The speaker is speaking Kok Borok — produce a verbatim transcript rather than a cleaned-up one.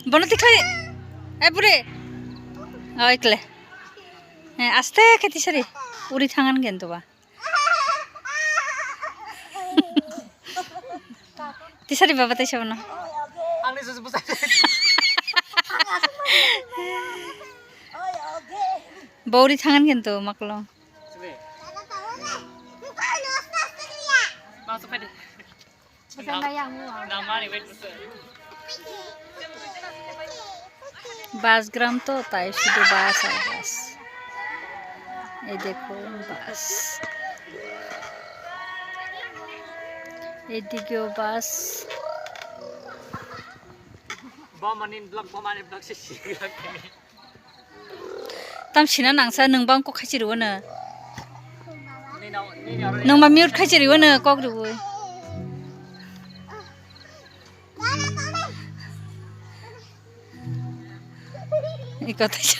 Bono tikhlai. Eh, bure. Oi, kle. Eh, aste khe tisari. Uri thangan gen to ba. Tisari baba taisa bono. Angni susu busa. Bori thangan gen to maklo. Sini. Masuk aja. Namani wait. Bus gram to tai sudu bus ar bus. Ei dekho bus. Ei dikeo bus. Bomani block, bomani block se si. Tam sina nangsa nwng bang kok khachi rwo no. Nwng ma mute khachi rwo no kok rwo. Iko thaisa.